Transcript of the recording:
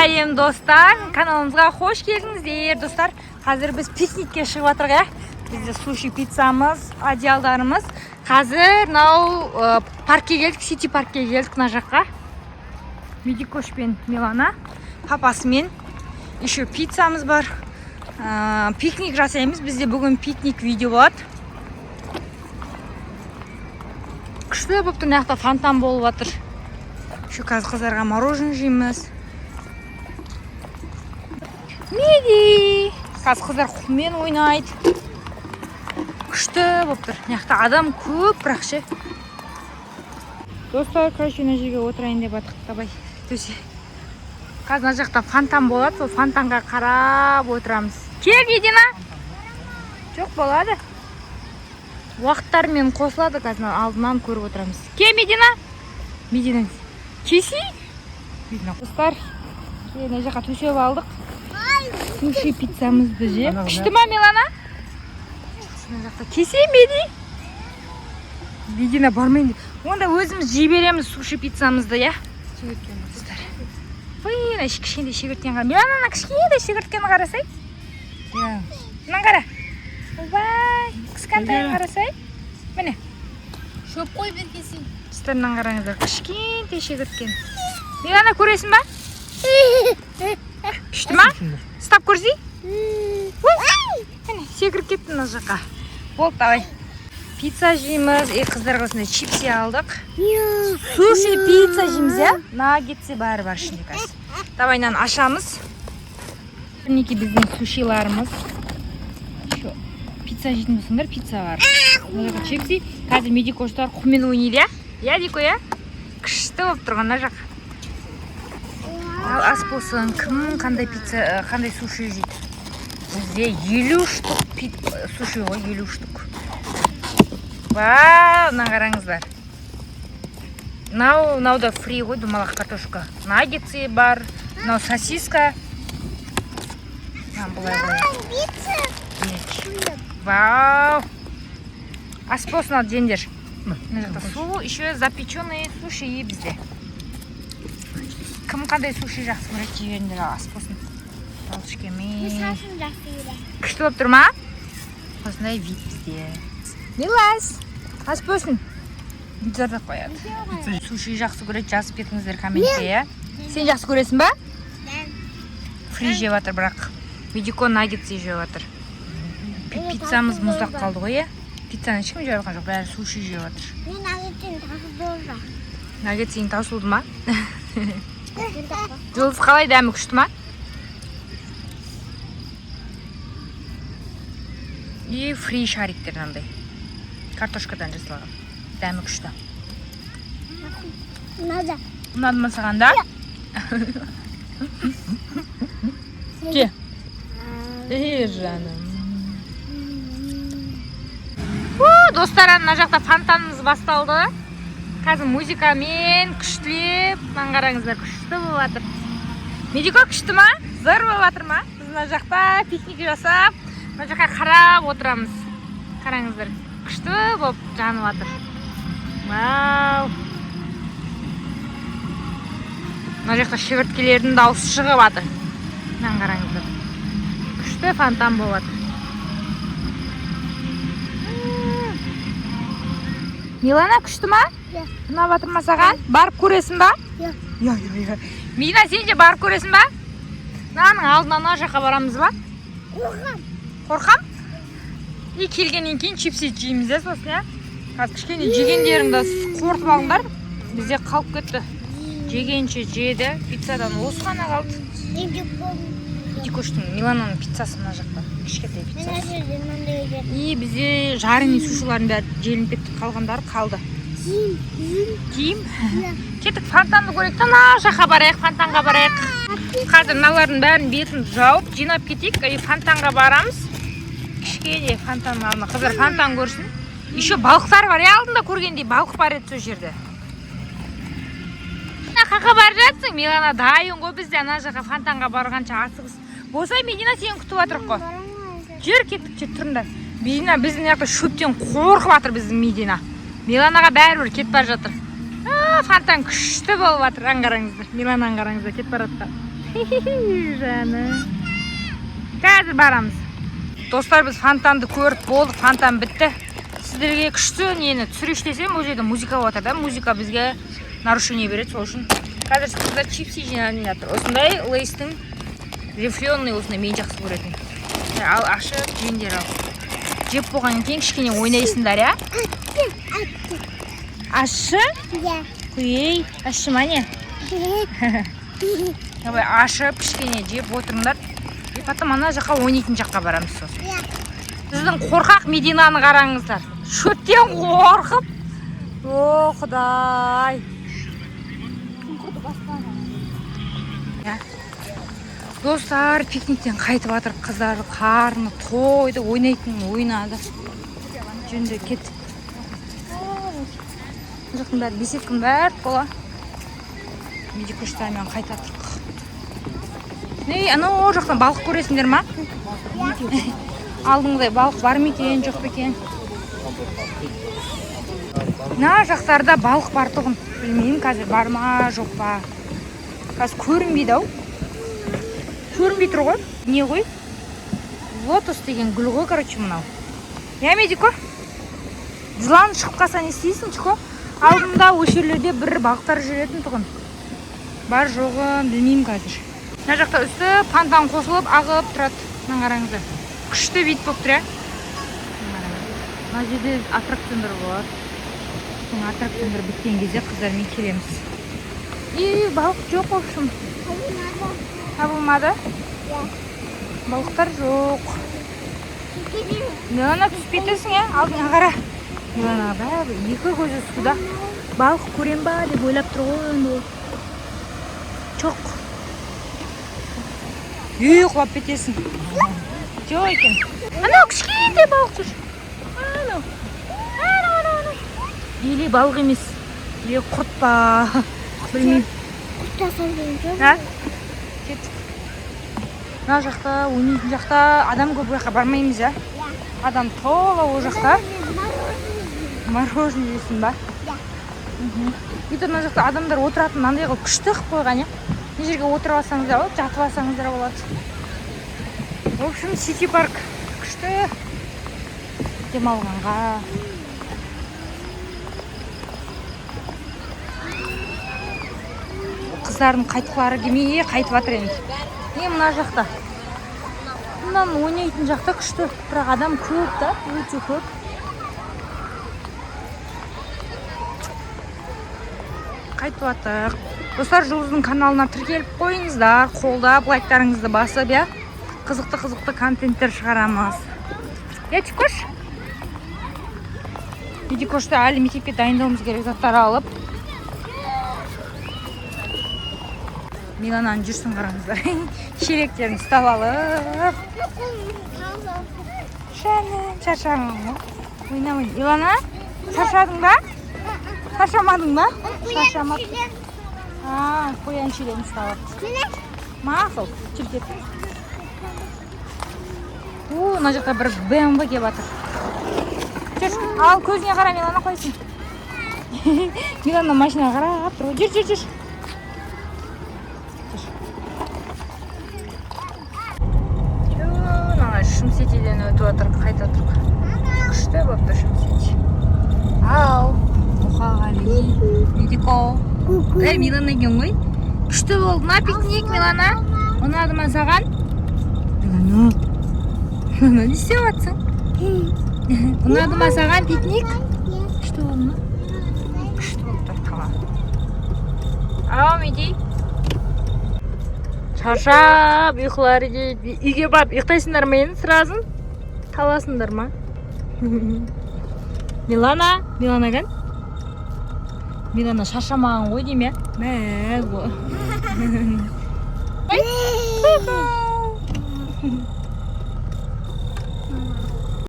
Сәлем, достар! Каналымызға қош келдіңіздер, достар. Қазір біз пикникке шығып жатырық, иә. Бізде суши, пиццамыз, одеялдарымыз. Қазір мынау паркке келдік, Сити паркке келдік мына жаққа. Медикош пен Милана папасымен. Еще пиццамыз бар. Пикник жасаймыз. Бізде бүгін пикник видео болады. Күшті болып тұр, мына жақта фонтан болып жатыр. Еще қазір қыздарға мороженое жейміз. Меди! Қазір қыздар құммен ойнайды. Күшті болып тұр. Мына жақта адам көп, бірақ ше. Достар, короче, мына жерге отырайын деп жатырмық. Давай, төсе. Қазір мына жақта фонтан болады, сол фонтанға қарап отырамыз. Кел, Медина. Жоқ, болады. Уақыттарымен қосылады, қазір мына алдынан көріп отырамыз. Кел, Медина. Медина, келсей. Медина. Достар, кел, мына жаққа төсеп алдық. Суши, пиццамызды жеп. Күшті ма, Милана? Мына жақта келсей, Меди. Медина бармайын деп. Онда өзіміз жей береміз суши, пиццамызды, иә? Достар. Ой, мына кішкентай шегірткені қара. Милана, ана кішкентай шегірткені қарасай. Иә. Мынаны қара. Ойбай, кішкентайын қарасай. Міне. Шөп қой бергесін. Достар, мынаны қараңыздар. Кішкентай шегірткен. Милана, көресің ба? Күшті ма? Ұстап көрсей. Ой, міне, секіріп кетті мына жаққа. Болды, давай. Пицца жейміз. И қыздарға осындай чипсы алдық. Суши, пицца жейміз, иә? Наггетсы бәрі бар ішінде қазір. Давай, мынаны ашамыз. Мінекей, біздің сушиларымыз. Еще пицца жейтін болсаңдар, пицца бар. Мына жақта чипсы. Қазір медикоштар құммен ойнайды, иә? Иә, Дико, иә? Күшті болып тұрған мына жақ. Ал ас болсын, кім қандай пицца, қандай суши жейді? Бізде 50 штук суши ғой, 50 штук. Вау, мына қараңыздар. Мынау да фри ғой, домалақ картошка. Наггетсы бар, мынау сосиска. Мынаны былай қояйық. Мінекей. Вау. Ас болсын, ал жеңдер. Мына жақта су, еще запеченные суши бізде. Кім қандай суши жақсы көреді, жей беріңдер, ал ас болсын. Палочкамен. Күшті болып тұр ма? Осындай вид бізде. Милас, ас болсын. Видеода қояды. Суши жақсы көреді, жазып кетіңіздер комментке, иә? Сен жақсы көресің ба? Фри жеп жатыр бірақ. Медико наггетсы жеп жатыр. Пиццамыз мұздап қалды ғой, иә? Пиццаны ешкім жеп жатқан жоқ, бәрі суши жеп жатыр. Мен наггетсен таусылды. Наггетсің таусылды ма? Жұлдыз, қалай, дәмі күшті ма? И фри шариктер мынандай. Картошкадан жасалған. Дәмі күшті. Надо. Ұнады ма саған да? Ке. Ей, жаным. У, достар, ана жақта фонтанымыз басталды. Қазір музыкамен күштілеп, мынаны қараңыздар, күшті болып жатыр. Медико, күшті ма? Зор болып жатыр ма? Біз мына жақта пикник жасап, мына жаққа қарап отырамыз. Қараңыздар, күшті болып жанып жатыр. Вау! Мына жақта шегірткелердің дауысы шығып жатыр. Мынаны қараңыздар. Күшті фонтан болып жатыр. Милана, күшті ма? Иә. Ұнап жатыр ма саған? Барып көресің ба? Иә. Иә, иә, иә. Милана, сен де барып көресің ба? Мынаның алдына ана жаққа барамыз ба? Қорқам. Қорқам? И келгеннен кейін чипсы жейміз, иә, сосын, иә? Қазір кішкене жегендеріңді қорытып алыңдар. Бізде қалып кетті. Жегенше жеді. Пиццадан осы ғана қалды. Мен жеп болдым. Дикоштың, Милананың пиццасы мына жақта. Кішкентай Мен пиццасы. ана жерде мынандай жеп. И бізде жареный сушилардың бәрі желініп кетті, қалғандары қалды. Киім, киім. Киім. Иә. Кеттік, фонтанды көрейік та, ана жаққа барайық, фонтанға барайық. Қазір мыналардың бәрін бетін жауып, жинап кетейік, и фонтанға барамыз. Кішкене фонтанның алдына. Қыздар фонтан көрсін. Еще балықтар бар, иә, алдында көргендей балық бар еді сол жерде. Қақа бара жатсың, Милана дайын ғой бізде ана жаққа фонтанға барғанша асығыс. Болса, Медина, сені күтіп жатырық қой. Жүр, кеттік, жүр, тұрыңдар. Медина біздің мына жақта шөптен қорқып жатыр біздің Медина. Миланаға бәрібір, кетіп бара жатыр. А, фонтан күшті болып жатыр. Аңғараңыздар. Милананы қараңыздар, кетіп бара жатқан. Жаным. Қазір барамыз. Достар, біз фонтанды көріп болдық, фонтан бітті. Сіздерге күшті нені түсірейінші десем, ол жерде музыка болып жатыр да, музыка бізге нарушение береді, сол үшін. Қазір қыздар чипсы жинап жатыр. Осындай Лейстің рифленый, осындай мен жақсы көретін. Ал ашып жеңдер ал. Жеп болғаннан кейін кішкене ойнайсыңдар, иә? Ащы? Иә. Ей, ащы ма не? Давай ашып кішкене жеп отырыңдар. И потом ана жаққа ойнайтын жаққа барамыз сосын. Иә. Біздің қорқақ Мединаны қараңыздар. Шөптен қорқып. О, Құдай. Иә. Достар, пикниктен қайтып жатыр қыздар, қарны тойды, ойнайтын ойнады. Жөнде кеттік. Мына жақтың бәрі беседканың бәрі тола. Медикоштармен қайта тұрық. Ей, анау жақтан балық көресіңдер ма? Алдыңғыдай балық бар ма екен, жоқ па екен? Мына жақтарда балық бар тұғын. Білмеймін, қазір бар ма, жоқ па. Қазір көрінбейді ау. Көрінбей тұр ғой. Не ғой? Лотос деген гүл ғой, короче, мынау. Я, Медико? Жылан шығып қалса не істейсің, Чико? Алдында осы жерлерде бір балықтар жүретін тұғын. Бар жоғын білмеймін қазір. Мына жақта үсті фонтан қосылып ағып тұрады. Мына қараңыздар. Күшті вид болып тұр, иә? Мына жерде аттракциондар болады. Соң аттракциондар біткен кезде қыздармен келеміз. И балық жоқ, в общем. Табылмады? Иә. Балықтар жоқ. Милана, түсіп кетесің, иә? Алдыңа қара. Милана бәрі екі көзі суда. Балық көрем ба деп ойлап тұр ғой енді ол. Жоқ. Үй, құлап кетесің. Жоқ екен. Анау кішкентай балық жүр. Анау. Анау, анау, анау. Или балық емес. Или құрт па? Білмеймін. А? Кеттік. Мына жақта, ойнайтын жақта адам көп, ол жаққа бармаймыз, иә? Адам тола ол жақта. Мороженое жейсің ба? Иә. И то мына жақта адамдар отыратын мынандай қылып күшті қылып қойған, иә? Мына жерге отырып алсаңыздар болады, жатып алсаңыздар болады. В общем, Сити парк күшті демалғанға. Қыздардың қайтқылары келмей қайтып жатыр енді. Не мына жақта? Мынаның ойнайтын жақта күшті, бірақ адам көп та, өте көп. Қайтып жатыр. Достар, Жұлдыздың каналына тіркеліп қойыңыздар, қолдап, лайктарыңызды басып, иә? Қызықты-қызықты контенттер шығарамыз. Иә, Чикош? Медикошты әлі мектепке дайындауымыз керек заттар алып. Милананың жүрсін қараңыздар. Шелектерін ұстап алып. Жаным, шаршадың ба? Ойнамай. Милана, шаршадың ба? Шаршамадың ба? Шаршамадың. А, қоян шелегін ұстап алыпты. Мақұл, жүр кет. О, мына жақта бір БМВ келіп жатыр. Жүр, ал көзіңе қара, Милана қойсын. Милана машинаға қарап тұр. Жүр, жүр, жүр. Мына Шымсетиден өтіп жатыр, қайта тұр. Күшті болып тұр Шымсети. Ау, Мұқағали, Медико. Ей, Милана екен ғой. Күшті болды ма пикник, Милана? Ұнады ма саған? Милана, Милана, не істеп жатсың? Ұнады ма саған пикник? Күшті болды ма? Күшті болып тұр қала. Ау, Меди. Шаршап, ұйқылары келіп, үйге барып ұйықтайсыңдар ма енді сразу? Таласыңдар ма? Милана, Милана кән? Милана шаршамаған ғой деймін, иә? Мәз ғой. Ай, ку-ку.